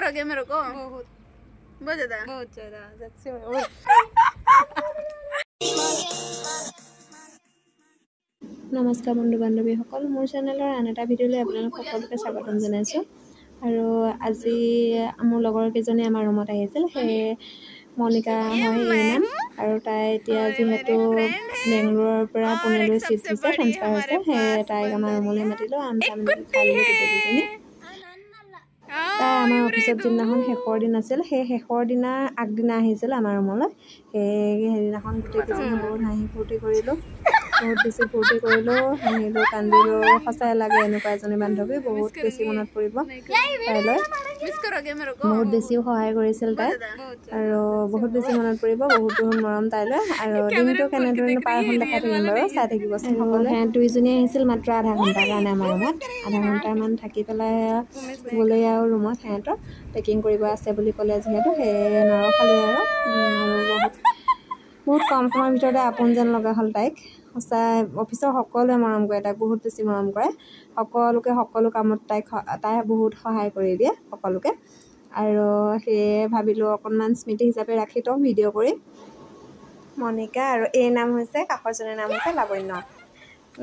करोगे मेरे को? बहुत बहुत ज़्यादा, बहुत ज़्यादा। নমস্কাৰ বন্ধু বান্ধৱীসকল, মোৰ চেনেলৰ আন এটা ভিডিঅ'লৈ আপোনালোক সকলোকে স্বাগতম জনাইছোঁ। আৰু আজি মোৰ লগৰ কেইজনী আমাৰ ৰুমত আহিছিল, সেয়ে মনিকা হয় এই নাম। আৰু তাই এতিয়া যিহেতু বেংগলোৰৰ পৰা পুনেলৈ চিফ্ট হৈছে, ট্ৰেন্সফাৰ হৈছে, সেয়ে তাইক আমাৰ ৰুমলৈ মাতিলোঁ। আম চাম খাই দিলোঁ গোটেইকেইজনী। তাই আমাৰ অফিচত যিদিনাখন শেষৰ দিন আছিল, সেই শেষৰ দিনা আগদিনা আহিছিল আমাৰ ৰুমলৈ। সেই সেইদিনাখন গোটেইকেইজনী বহুত হাঁহি ফূৰ্তি কৰিলোঁ, বহুত বেছি ফূৰ্তি কৰিলোঁ, হাঁহিলোঁ কান্দিলোঁ। সঁচাই লাগে এনেকুৱা এজনী বান্ধৱী, বহুত বেছি মনত পৰিব তাইলৈ। मिस करोगे मेरे को? বহুত বেছিও সহায় কৰিছিল তাই, আৰু বহুত বেছি মনত পৰিব, বহুত বহুত মৰম তাইলৈ। আৰু দিনটো কেনেধৰণে পাৰ হ'ল দেখাই থাকিম বাৰু, চাই থাকিবচোন সকলোৱে। সিহঁত দুইজনী আহিছিল মাত্ৰ আধা ঘণ্টাৰ কাৰণে আমাৰ ৰুমত। আধা ঘণ্টামান থাকি পেলাই গ'লেই আৰু ৰুমত সিহঁতৰ পেকিং কৰিব আছে বুলি ক'লে যিহেতু, সেয়ে নৰখালোঁ আৰু। আৰু বহুত বহুত কম সময়ৰ ভিতৰতে আপোন যেন লগা হ'ল তাইক। সঁচাই অফিচৰ সকলোৱে মৰম কৰে তাইক, বহুত বেছি মৰম কৰে সকলোকে। সকলো কামত তাইক তাই বহুত সহায় কৰি দিয়ে সকলোকে। আৰু সেয়ে ভাবিলোঁ অকণমান স্মৃতি হিচাপে ৰাখি থওঁ ভিডিঅ' কৰি। মনিকা আৰু এই নাম হৈছে, কাষৰজনীৰ নাম হৈছে লাৱণ্য।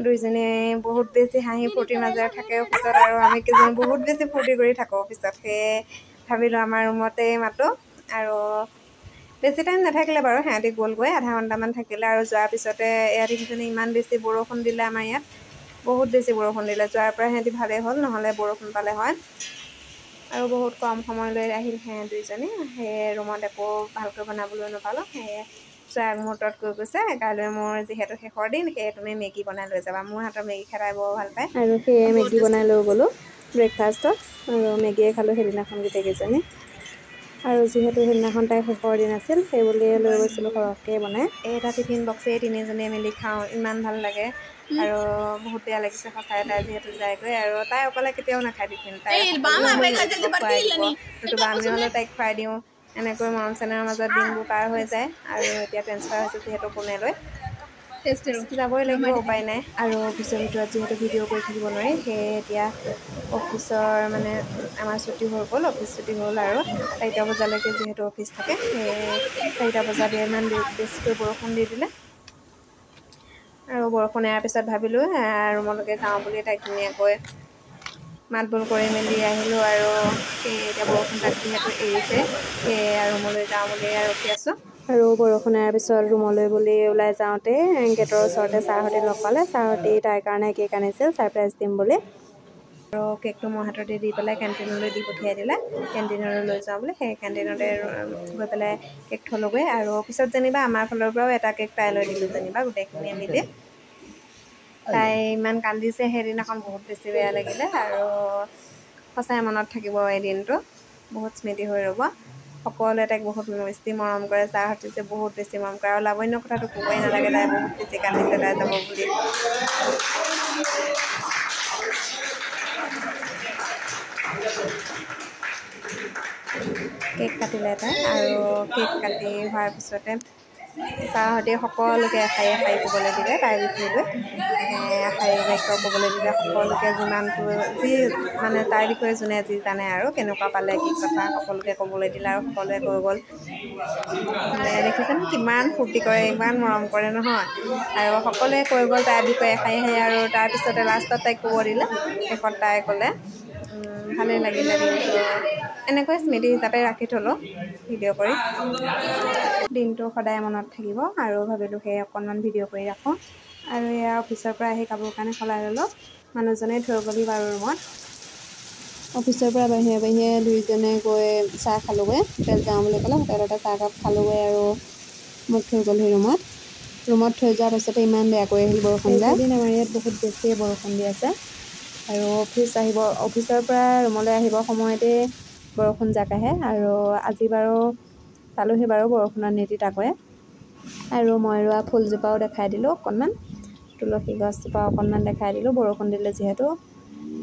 দুইজনীয়ে বহুত বেছি হাঁহি ফূৰ্তিৰ মাজেৰে থাকে অফিচত, আৰু আমি কেইজন বহুত বেছি ফূৰ্তি কৰি থাকোঁ অফিচত। সেয়ে ভাবিলোঁ আমাৰ ৰুমতে মাতোঁ। আৰু বেছি টাইম নাথাকিলে বাৰু, সিহঁতি গ'লগৈ, আধা ঘণ্টামান থাকিলে। আৰু যোৱাৰ পিছতে ইয়াত দেখিছেনে ইমান বেছি বৰষুণ দিলে, আমাৰ ইয়াত বহুত বেছি বৰষুণ দিলে। যোৱাৰ পৰা সিহঁতি ভালেই হ'ল, নহ'লে বৰষুণ পালে হয়। আৰু বহুত কম সময় লৈ আহিল সিহঁত দুইজনী, সেয়ে ৰুমত একো ভালকৈ বনাবলৈ নাপালোঁ। সেয়ে যোৱাৰ আগমুহূৰ্তত কৈ গৈছে, কাইলৈ মোৰ যিহেতু শেষৰ দিন, সেয়ে তুমি মেগী বনাই লৈ যাবা, মোৰ হাতৰ মেগী খাই তাই বৰ ভাল পায়। আৰু সেয়ে মেগী বনাই লৈ গ'লোঁ ব্ৰেকফাষ্টত, আৰু মেগীয়ে খালোঁ সেইদিনাখন গোটেইকেইজনী। আৰু যিহেতু সেইদিনাখন তাইৰ শেষৰ দিন আছিল, সেই বুলিয়ে লৈ গৈছিলোঁ সৰহকৈ বনাই। এটা টিফিন বক্সেই তিনিজনীয়ে মিলি খাওঁ, ইমান ভাল লাগে। আৰু বহুত বেয়া লাগিছে সঁচাই তাই যিহেতু যায়গৈ। আৰু তাই অকলে কেতিয়াও নাখায় টিফিন, তাই খুৱাই দিব, নতুবা আমি হ'লেও তাইক খুৱাই দিওঁ। এনেকৈ মৰম চেনেহৰ মাজত দিনবোৰ পাৰ হৈ যায়। আৰু এতিয়া ট্ৰেন্সফাৰ হৈছে যিহেতু পুনেলৈ, যাবই লাগিব, উপায় নাই। আৰু অফিচৰ ভিতৰত যিহেতু ভিডিঅ' কৰি থাকিব নোৱাৰি, সেয়ে এতিয়া অফিচৰ মানে আমাৰ ছুটি হৈ গ'ল, অফিচ ছুটি হ'ল। আৰু 4টা বজালৈকে যিহেতু অফিচ থাকে, সেয়ে 4টা বজাত ইমান বেছিকৈ বৰষুণ দি দিলে। আৰু বৰষুণ এৰাৰ পিছত ভাবিলোঁ ৰুমলৈকে যাওঁ বুলি, তাইক ধুনীয়াকৈ মাত বোল কৰি মেলি আহিলোঁ। আৰু সেয়ে এতিয়া বৰষুণ তাত যিহেতু এৰিছে, সেয়ে ৰুমলৈ যাওঁ বুলি ৰখি আছোঁ। আৰু বৰষুণ এৰাৰ পিছত ৰুমলৈ বুলি ওলাই যাওঁতে গেটৰ ওচৰতে ছাৰহঁতে লগ পালে। ছাৰহঁতে তাইৰ কাৰণে কেক আনিছিল, ছাৰপ্ৰাইজ দিম বুলি। আৰু কেকটো মোৰ হাততে দি পেলাই কেণ্টিনলৈ দি পঠিয়াই দিলে, কেণ্টিনলৈ লৈ যাওঁ বুলি। সেই কেণ্টিনতে গৈ পেলাই কেক থ'লোগৈ। আৰু পিছত যেনিবা আমাৰ ফালৰ পৰাও এটা কেক তাইলৈ দিলোঁ যেনিবা, গোটেইখিনিয়ে মিলি। তাই ইমান কান্দিছে সেইদিনাখন, বহুত বেছি বেয়া লাগিলে। আৰু সঁচাই মনত থাকিব এই দিনটো, বহুত স্মৃতি হৈ ৰ'ব। সকলোৱে তাইক বহুত বেছি মৰম কৰে, ছাৰহঁতে যে বহুত বেছি মৰম কৰে। আৰু লাৱণ্যৰ কথাটো ক'বই নালাগে, তাই বহুত বেছি কান্দিছে তাই যাব বুলি। কেক কাটিলে তাই, আৰু কেক কাটি হোৱাৰ পিছতে ছাৰহঁতে সকলোকে এষাৰি এষাৰি ক'বলৈ দিলে তাইৰ বিষয়ে লৈ, এষাৰি বাক্য ক'বলৈ দিলে সকলোকে, যিমানটো যি মানে তাইৰ বিষয়ে যোনে যি জানে আৰু কেনেকুৱা পালে কি কথা সকলোকে ক'বলৈ দিলে। আৰু সকলোৱে কৈ গ'ল। মানে দেখিছেনে কিমান ফূৰ্তি কৰে, ইমান মৰম কৰে নহয়। আৰু সকলোৱে কৈ গ'ল তাইৰ বিষয়ে এষাৰি এষাৰি। আৰু তাৰপিছতে লাষ্টত তাইক ক'ব দিলে, শেষত তাই ক'লে। ভালেই লাগিলে দিনটো, এনেকৈ স্মৃতি হিচাপে ৰাখি থ'লোঁ ভিডিঅ' কৰি। দিনটো সদায় মনত থাকিব। আৰু ভাবিলোঁ সেয়ে অকণমান ভিডিঅ' কৰি ৰাখোঁ। আৰু এয়া অফিচৰ পৰা আহি কাপোৰ কানি সলাই ল'লোঁ, মানুহজনে থৈ গ'লহি বাৰু ৰুমত। অফিচৰ পৰা বাহিৰে বাহিৰে দুইজনে গৈ চাহ খালোঁগৈ। হোটেল যাওঁ বুলি ক'লে, হোটেলতে চাহকাপ খালোঁগৈ আৰু মোক থৈ গ'লহি ৰুমত। ৰুমত থৈ যোৱাৰ পাছতে ইমান বেয়াকৈ আহিল বৰষুণ। এইকেইদিন আমাৰ ইয়াত বহুত বেছিয়ে বৰষুণ দি আছে। আৰু অফিচৰ পৰা ৰুমলৈ আহিবৰ সময়তে বৰষুণ জাক আহে। আৰু আজি বাৰু পালোহি বাৰু বৰষুণত নিতিতাকৈয়ে। আৰু মই ৰোৱা ফুলজোপাও দেখাই দিলোঁ অকণমান, তুলসী গছজোপা অকণমান দেখাই দিলোঁ, বৰষুণ দিলে যিহেতু।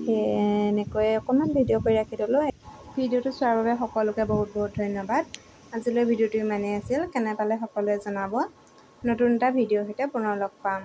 সেয়ে এনেকৈ অকণমান ভিডিঅ' কৰি ৰাখি থ'লোঁ। ভিডিঅ'টো চোৱাৰ বাবে সকলোকে বহুত বহুত ধন্যবাদ। আজিলৈ ভিডিঅ'টো ইমানেই আছিল, কেনে পালে সকলোৱে জনাব। নতুন এটা ভিডিঅ'ৰ সৈতে পুনৰ লগ পাম।